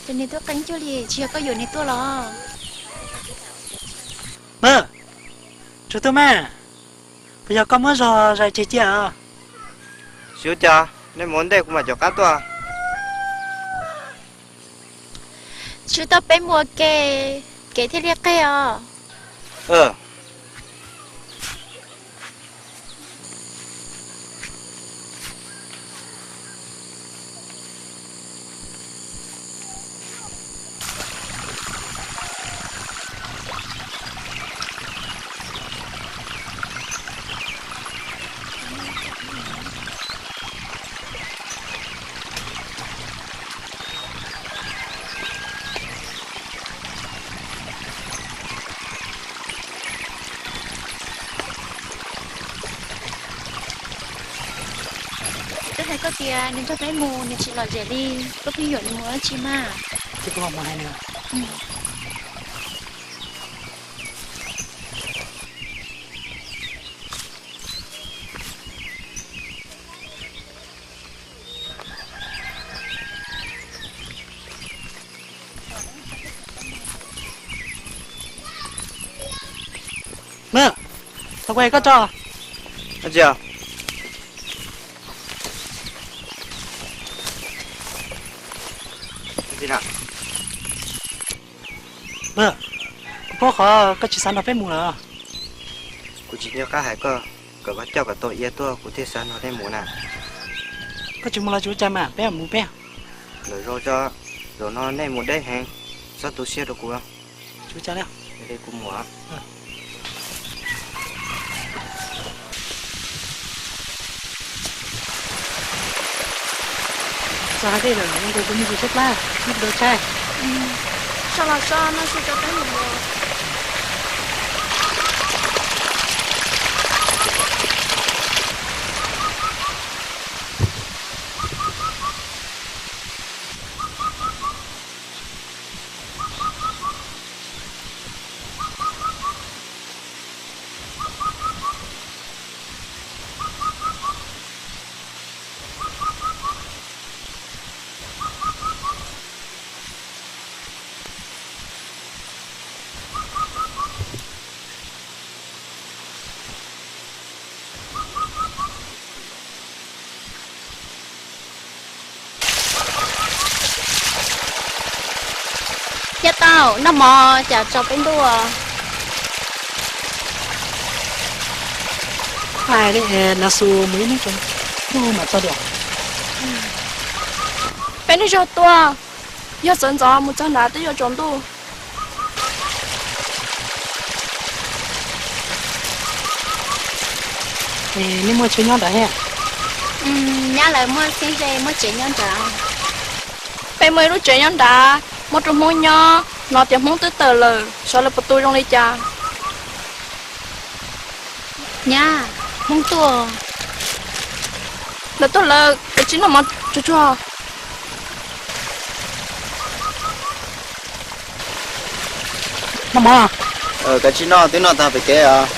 Ces nws twb qeeb cuag li tsis yog koj yuav nws tuaj los? Maj, tsuag tuaj mas, puas yog koj muab zog zais tseg cia os? Tsis ua cas, nej mus ua ntej kuv mam caum qab tuaj. Tsis tau peb mus ua ke, kev thiaj li qeg os. Twb hais koj tias nws nrog peb mus, nws tsis lom zem li, koj pheej yuam nws mus dab tsi mas? Maj, tau kuv hais koj tso. Maj, kuv paub qhov koj tsis xav nrog peb mus lawm. Kuv tsis nco qab hais koj, kom koj coj kom tau iav tuaj kuv thiaj xav nrog nej mus na. Koj tsis mus los tsis ua cas mas, peb mus peb. Lwm zaus tso, zaum no nej mus deb heev, txhob tu siab rau kuv. Tsis ua cas li. Kuv mus. Txog hais tej lawm, kuv mus tus tshaib plab, ib tus tshaib. Tso los tso, no tsis tso peb mus. Nyob tau noj mov cas tsaus peb ntuj. Hais li, Nas Xus mus ib hnub tsaus ntuj mam txog tiag. Peb hnub zog tuaj, yog sawv ntxov mus txog nrad twb yuav tsaus ntuj. Nej muaj tsev nyob nrad thiab? Nyab lawv muaj txheeb ze muaj tsev nyob nrad. Peb muaj ib lub tsev nyob nrad, muaj rau Hmoob nyob, hnov tias Hmoob twb tawm lawm, xyov lawv puas tu zoo li cas. Nyab, Hmoob tuaj. Lawv tuaj lawm, kav tsij noj mov tsuag tsuag. Noj mov. Kav tsij noj, twb noj tag pem kev os.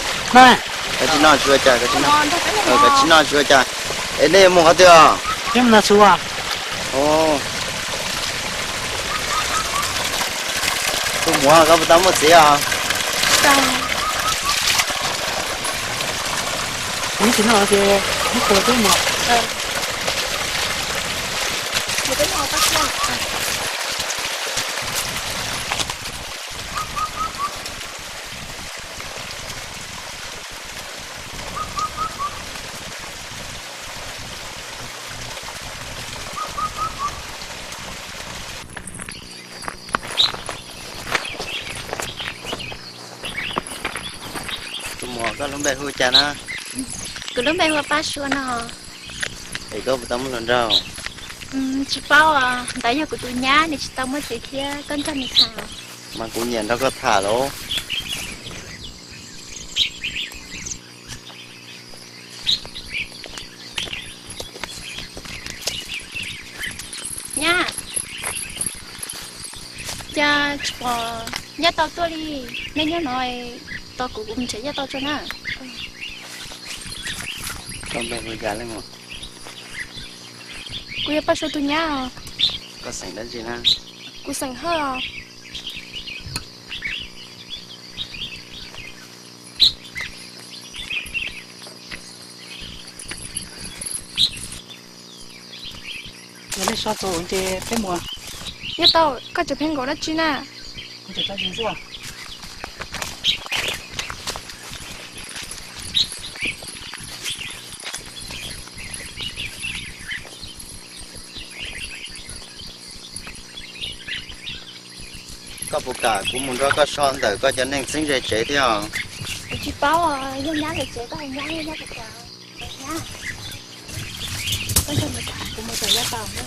Kav tsij noj tsis ua cas, kav tsij noj. Kav tsij noj tsis ua cas. Es nej yuav mus qhov twg os? Peb mus Nas Xus. Tus muam, koj puas tau muaj txiv os? Ib tsis noj ces muab khuas peb mus. Tus muam, koj lub npe hu cas na? Kuv lub npe hu ua Paj Suav no. Es koj puas tau muaj hluas nraug? Tsis paub os, ntawd yog kuv tus nyab, nws tsis tau muaj txiv thiab, koj nrog nws tham. Mas kuv nyiam nrog koj tham lauj. Nyab, cas tsis pom Yaj tau tuaj li. Nej nyob no tos kuv, kuv mus nrhiav Yaj tau tso na. Koj npe hu cas li mas? Kuv yog Paj Suav tus nyab os. Koj xeem dab tsi na? Kuv xeem Hawj os. Yog nej so txog ces peb mus. Yog tau, koj tseem pheej nkaum dab tsi na? Kuv tseem tso zis xwb. Koj puas kam kuv mus nrog koj so ntawm koj cov neeg txheeb ze tsev thiab os? Kuv tsis paub, yog nyab lawv tsev koj hais nyab, yog nyab puas kam. Nyab, koj nrog mus, kuv mus tom Yaj Tau na.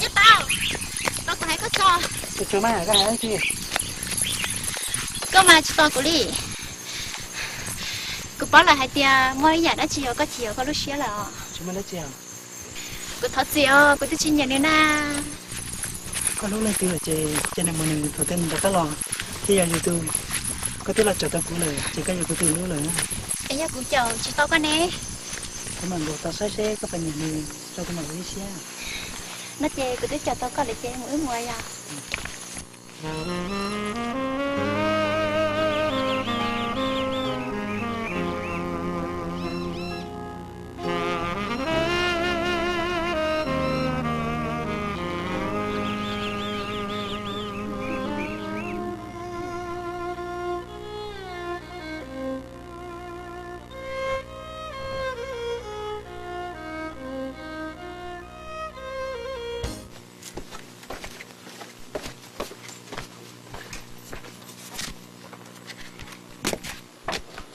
Yaj Tau, tau kuv hais koj tso. Tus tsuas mas koj hais dab tsi? Koj mas tsis tos kuv li. Kuv paub lawm hais tias muaj ib yam dab tsi yuav koj chim yuav koj lub siab lawm os. Tsis muaj dab tsi os. Kuv thov txim os, kuv twb tsis nyiam nws na. Koj hlub leej twg lawm ces cia nws mus nws, thaum twg nws rov qab los thiaj yog yus tug. Koj twb los caum tau kuv lawm ces koj yog kuv tus hlub lawm. Es yog kuv caum tsis tau koj ne? Kuv mam nkaum tau saib seb koj puas nyiam nws rau kuv mam ua ib siab. No ces kuv twb caum tau koj lawm ces mus wb mus yom.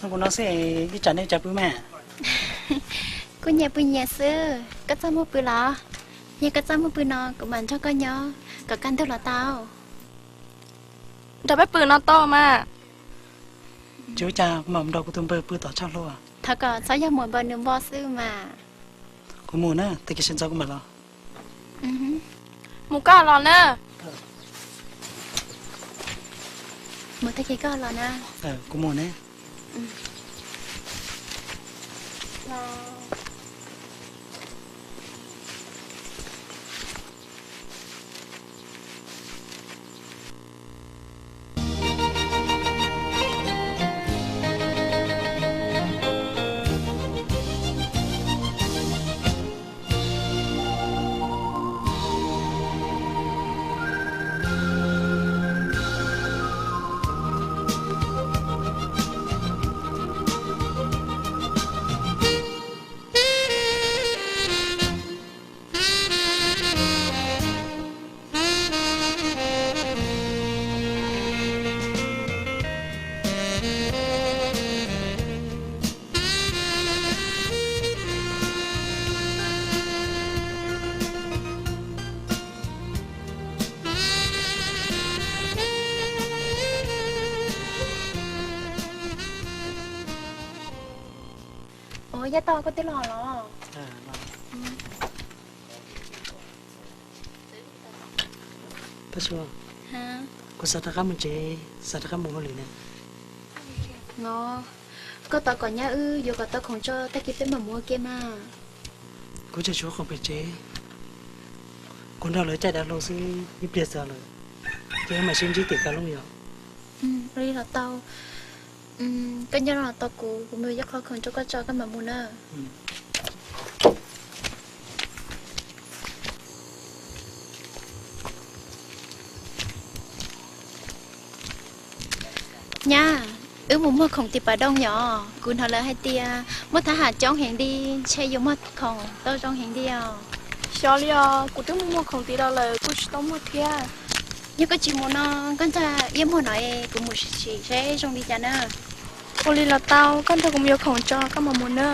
Kuv no xwb, ib tsam nej tsav pw mas. Kuv nyiam pw nyiam xwb, koj txaj muag pw los? Yog koj txaj muag pw no kuv mam nrog koj nyob kom kaj ntug los tau. Nrog peb pw no tau mas. Tsis ua cas, kuv mam nrog kuv tus npawg pw tom tshaj hlua. Thov kom txhob yog muam npawg nws npo xwb mas. Kuv mus na, tag kis sawv ntxov kuv mam los. Mus koj los na. Mus tag kis koj los na. Kuv mus na. Ua, Yaj Tau koj twb los los? Paj Suav, kuv xav rov qab mus tsev, xav rov qab mus ua hauj lwm na. Os, koj tos kom nyab wb yuav kom tau khoom tso tag kis peb mam mus ua ke mas. Kuv tseem tshuav khoom pem tsev, kuv nrog lawv caij dav hlau xwb ib pliag xwb lawm, ces wb mam sib ntsib tim Kas Looj yom. Ua li los tau. Koj nyob no los tos kuv, kuv mus yuav qhov khoom rau koj tso koj mam mus na. Nyab, wb mus muag khoom tim Pas Dooj yom. Kuv hnov lawv hais tias muaj thab ham coob heev li, ntshe yuav muag khoom tau zoo heev li os. Xyov li os, kuv twb mus muag khoom tim no lawm kuj tsis tau muaj thiab. Yog koj tsis mus no, koj nrog Iab muag no es kuv mus sim seb zoo li cas na. Ua li los tau, koj nrog kuv mus yuav khoom tso koj mam mus na.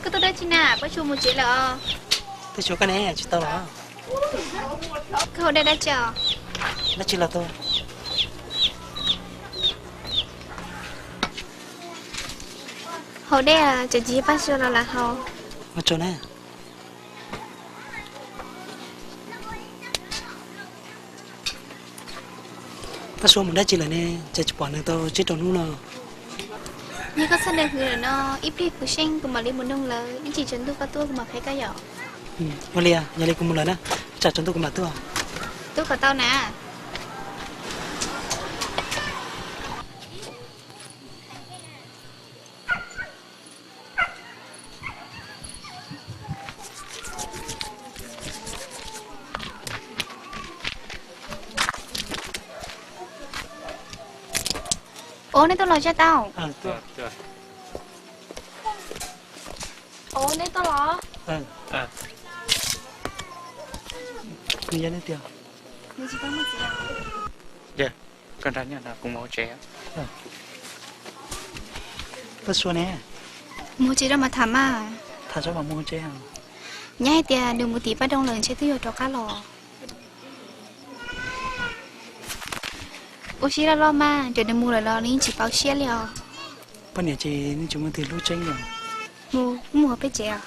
Koj tuaj dab tsi na, Paj Suav mus tsev lawm os. Twb xyuas koj ne, tsis tau los? Koj hu dab dab tsi os? Dab tsi los tau. Haus dej, tseem tsis yog Paj Sua los lawm haus. Ua tsaug na. Paj Sua mus dab tsi lawm ne, cas tsis pom nws tau tsib rau hnub no? Yog koj txhob nws hwv lawm no, ib pliag kuv seej kuv mam li mus noog lawv, ib tsam tsaus ntuj koj tuaj kuv mam qhia koj yom. Ua li, yog li kuv mus lawm na, ib tsam tsaus ntuj kuv mam tuaj. Tuaj kom tau na. Ua, neb tuaj los tsa tau. Ua, neb tuaj los. Nws yog nej tiag. Nws tsis tau muaj txiv. Koj nrog nyob no kuv mus hauv tsev. Paj Sua ne? Mus tsev rau mas tham mas. Tham tso mas mus tsev. Nyab hais tias nws mus tim Paj Doo lawm ntshe twb yuav rov qab los. Ua siab loj loj mas, ntawm nws mus lawm los nws yeej tsis pauv siab li os. Poj niam ces nws tsis muaj leej twg hlub tseeb li. Mus, mus peb tsev os.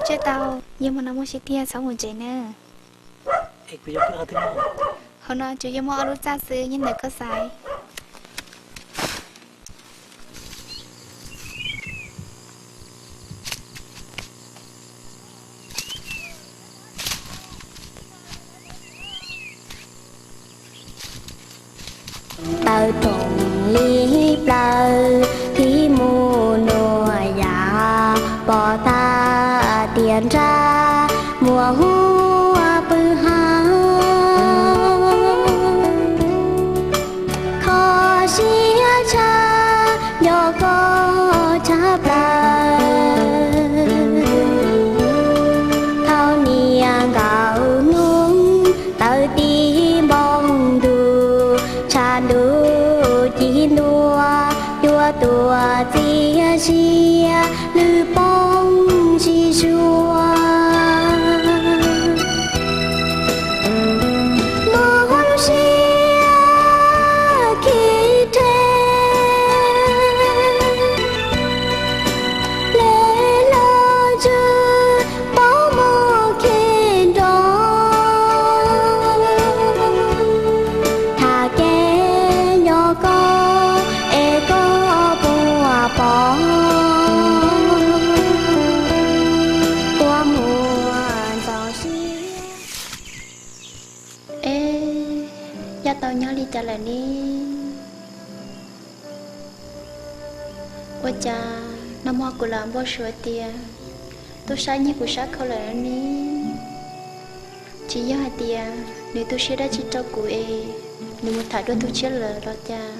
Tsaj tau, yog hmo no muaj sib tiag txhob mus tsev nawb. Hauv no tsuas yog muaj ob lub txaj xwb, nyob ntawm koj xaiv. Taw rooj li plaws thib mus nuav yav, pom tag tiam nrab muaj huab pw hav. Kho siab tshaj nco koj tshaj plaws, thaum niam nkaum hnub tawm ti npoo ntuj, tshav ntuj ci ntua, cua tuaj txias sia lwm poob sib zuag. Muaj hauv siab khi rhe, le los ntswg paub muaj khi nrov. Tham kev nco koj es koj puas pom, ua muag ntxaus siab. Es, Yaj tau nyob li cas lawm ne? Ua cas nag hmo kuv lam npau suav tias tub sab nyiag kuv sab khau lawm ne? Tsis yog hais tias nws tu siab dab tsi rau kuv es nws mus tham dua tus tshiab lawm los cas?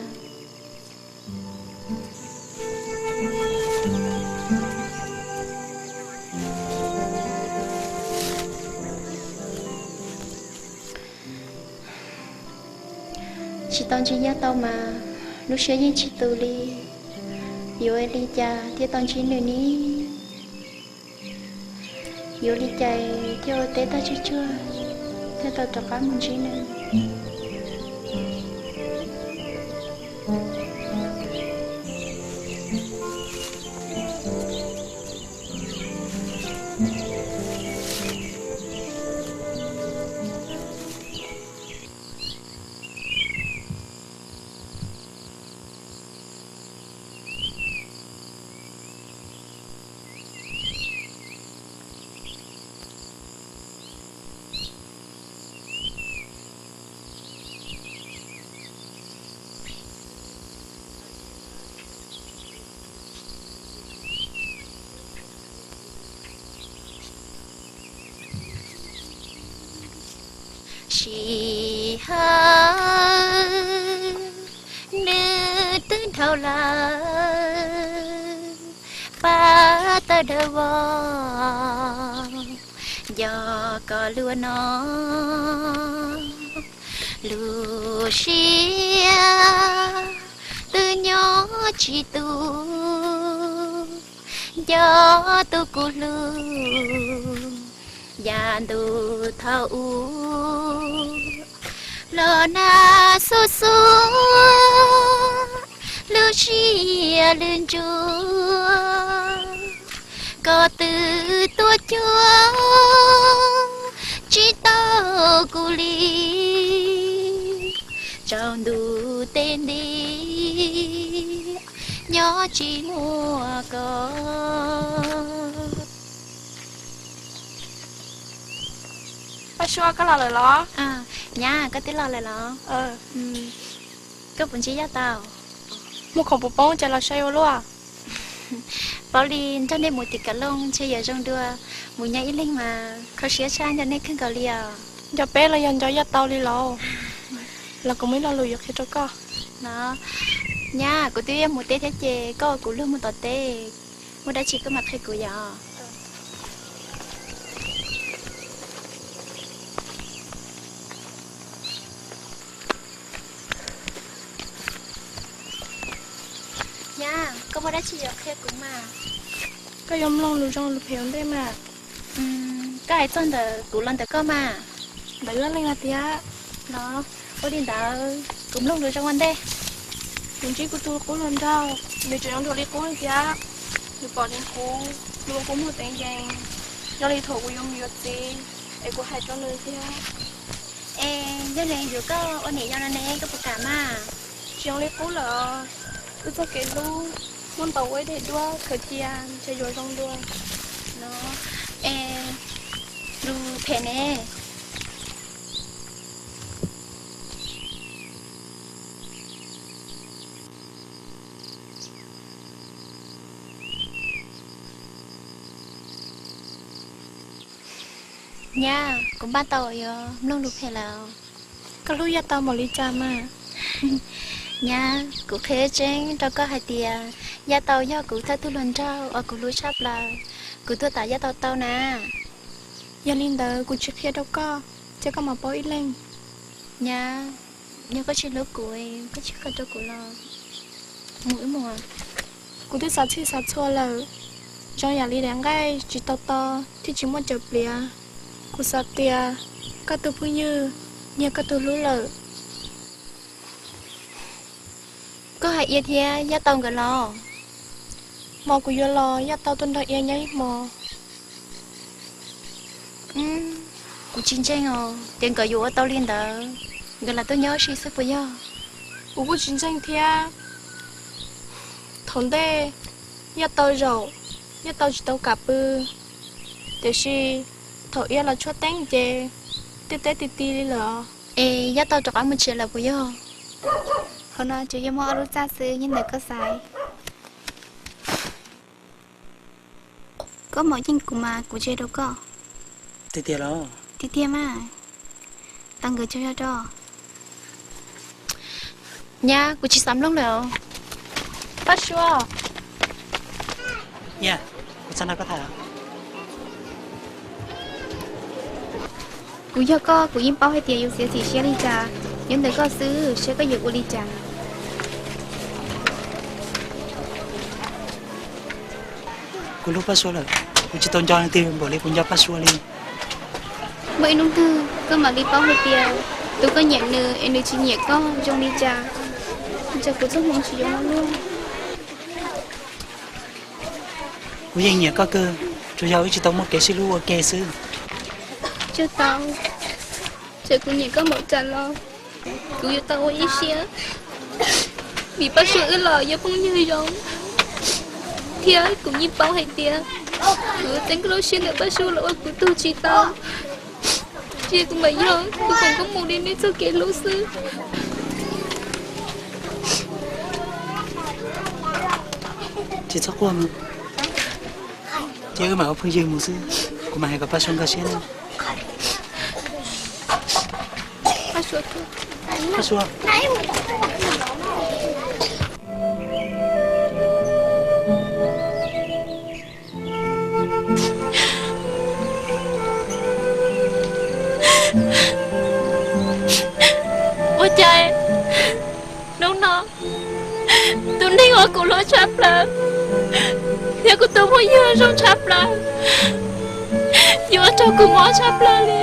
Tsis tau ntsib Yaj tau mas lub siab yeej tsis tus li. Yuav li cas thiaj tau ntsib nws ne? Yuav li cas thiaj ua teb tag tsug tsuag, thiaj tau rov qab mus ntsib nws? Sij hawm nws Dhau lawm pab tawg dawb vog, nco koj lub no lub siab twb nyob tsis tus, nco tus kuv hlub. Yav ntuj thaum ub los nag xuj xuaj, lub siab lwj ntsuag, koj twb tuaj cuag tsis tau kuv li. Tsaus ntuj teb nti nyob tsis muaj koj. Paj Suab, koj los lawm los? Nyab, koj twb los lawm los? Koj puas ntsib Yaj Tau? Muaj khoom puas poob ces los saib ua luaj. Paub li, nrog nej mus tim Kav Looj ntshe yuav zoo dua mus nyob ib leeg mas kho siab tshaj nco nej kawg nkaus li os. Nco peb los yog nco Yaj Tau li los? Los kuv muaj ib lo lus yuav qhia rau koj. No, nyab, kuv twb yuav mus teb thiab ces koj ua kuv luag mus tom teb, muaj dab tsi koj mam qhia kuv yom. Nyab, koj muaj dab tsi yuav qhia kuv mas? Koj yuav mloog lus zoo lus phem ua ntej mas. Koj hais txog ntawm kuv los ntawm koj mas. Ntawm wb leej no tiag. No, ua li ntawd kuv mloog lus zoo ua ntej. Kuv ntsib kuv tus qub hluas nraug, nws tseem zoo dua li qub li thiab. Nws pom nws qub, nws ua qub muag teev yees, yog li thaum kuv yuav mus yuav txiv es kuv hais rau nws thiab. Es yog nws yuav koj ua niam yau no ne, koj puas kam mas? Tsis zoo li qub lawm, wb txoj kev hlub muab ntaus ua ib daim duab khaws cia ntshe yuav zoo dua. No, es lus phem ne. Nyab, kuv npaj tau yuav mloog lus phem lawm. Koj hlub Yaj Tau npaum li cas mas? Nyab, kuv qhia tseeb rau koj hais tias Yaj Tau yog kuv thawj tug hluas nraug uas kuv hlub tshaj plaws. Kuv tuag tas Yaj Tau tau na. Yog li ntawd kuv tsis qhia rau koj, cia koj mam paub ib leeg. Nyab, yog koj tsis hlub kuv, koj tsis qhia rau kuv los mus wb mus. Kuv twb xav txhij xav txhua lawm, zoo yam li daim nqaij tsis tau to thiab tsis muaj cawv pliav. Kuv xav tias koj tus phooj ywg yog koj tus hlub lawm. Koj hais Ia thiab Yaj Tau nkawd los? Hmo kuv yuav los Yaj Tau tuaj nrog Ia nyob ib hmo. Kuv tsis ntseeg os, ces nkawd yuav ua tau li ntawd, nkawd lam tuaj nyob si xwb puas yog? Kuv kuj tsis ntseeg thiab. Thaum ntej Yaj Tau zaum, Yaj Tau tsis tau kam pw, tiam sis thaum Ia los tshuab teeb ces tej teb ti ti li lawm. Es Yaj Tau rov qab mus tsev lawm puas yog? Hauv no tsuas yog muaj ob lub txaj xwb, nyob ntawm koj xaiv. Koj mom yeej kuv mas kuv tseg rau koj. Tiag tiag los? Tiag tiag mas. Tau nkawd tso zog rau. Nyab, kuv tsis xav mloog lawm. Paj Suav. Yog, kuv txhob nrog koj tham. Kuv yog koj, kuv yeej paub hais tias yus txiav txim siab li cas, nyob ntawm koj xwb, saib koj yuav ua li cas. Kuv hlub Paj Suav lawm, kuv tsis tau nco leej twg npaum li kuv nco Paj Suav li. Muaj ib hnub twg koj mam li paub hais tias tus koj nyiam nws es nws tsis nyiam koj zoo li cas, ntshe kuv txoj hmoov tsis yuav muaj luaj. Kuv yeej nyiam koj kawg, tsuas yog wb tsis tau muaj kev sib hlub ua ke xwb. Tsuas tau, txawm kuv nyiam koj npaum cas los kuv yuav tau ua ib siab, vim Paj Suav wb los yog phooj ywg zoo, thiab kuv yeej paub hais tias kuv txeeb koj lub siab ntawm Paj Suav los ua kuv tug tsis tau. Cia kuv mam yog kuv foom koob mus li nej txoj kev hlub xwb. Tsis txhob quaj mas, cia wb mam ua phooj ywg mus xwb, kuv mam hais kom Paj Suav nkag siab na. Paj Suav. Cai, hnub no tus neeg uas kuv hlub tshaj plaws, yog kuv tus phooj ywg zoo tshaj plaws, yuav ua rau kuv mob tshaj plaws li.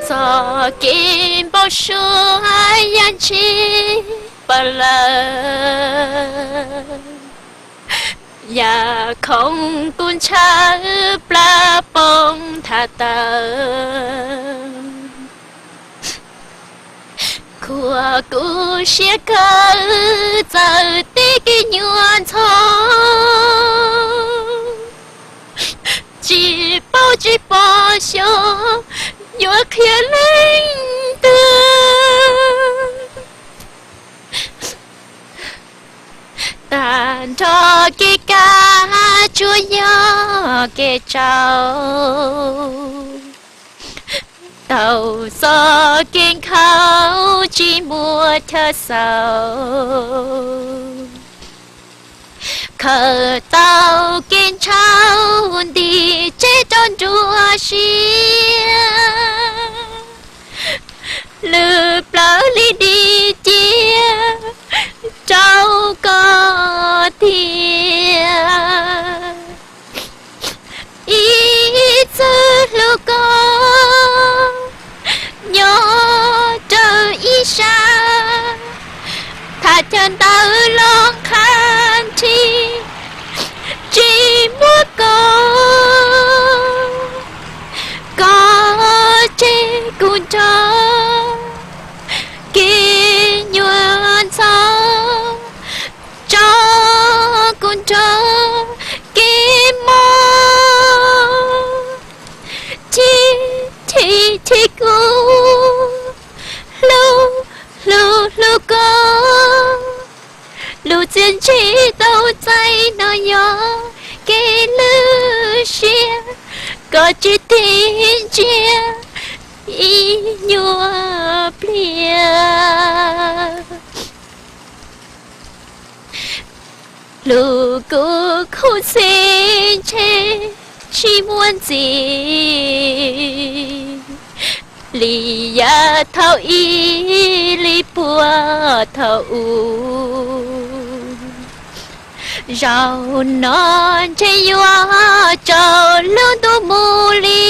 Txoj kev npau suav yaj ntshis pawg lawg, yam khoom kuv ntshaw plab poob tham tawm. Khuam kuv siab kawg txawm tib kev nyuaj ntxhov, tsis paub tsis pom xyov yuav qhia leej twg. Tag nrho kev kaj tsuas yog kev tsaug, tau txoj kev nkhaus tsis muaj chaw xaus, khaws tau kev ntshaus nti tseg rau nruab siab. Lwm plawv li dim cia rau koj tiag. Ib txwm hlub koj nyob raws ib sab, tham chaw ntawd los qab nthi tsis muaj koj, koj tseg kuv nrog kev nyuaj ntxhov, tso kuv nrog kev mob chim chim chim kuv hlub hlub hlub koj. Lub txiaj ntsig tau txais no yog kev lwj siab, koj tsis tig ntsia ib nyuag pliag. Lub kua khuv xim ntshe tsis muaj ntxiv li yav thaum ub li puag thaum ub. Zaum no ntshe yuav tsaus lub ntuj mus li,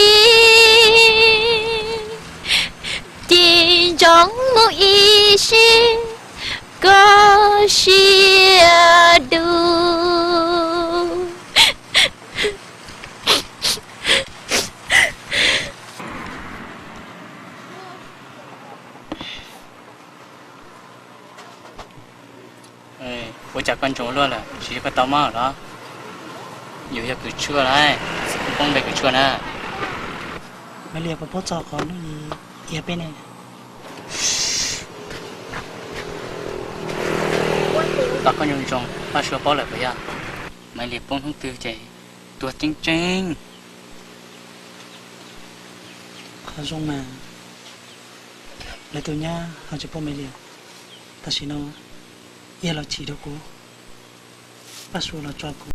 ci ntsoov mus ib sij koj siab dub. Ua cas koj ntsoov luaj lawm, tsis yog koj tau mob los? Yus yog kws tshuaj lauj, txhob poob npe kws tshuaj na. Maiv Liam, puas paub txog qhov hnub i ia peb ne? Tos koj zoo zoo, Paj Suav paub lawm puas yog? Maiv Liam poob hnub twg ces tuag tseeb tseeb. Qhov zoo mas lawv tus nyab ho tsis paub Maiv Liam. Tam sim no ia los chim rau kuv, Paj Suav los tso kuv.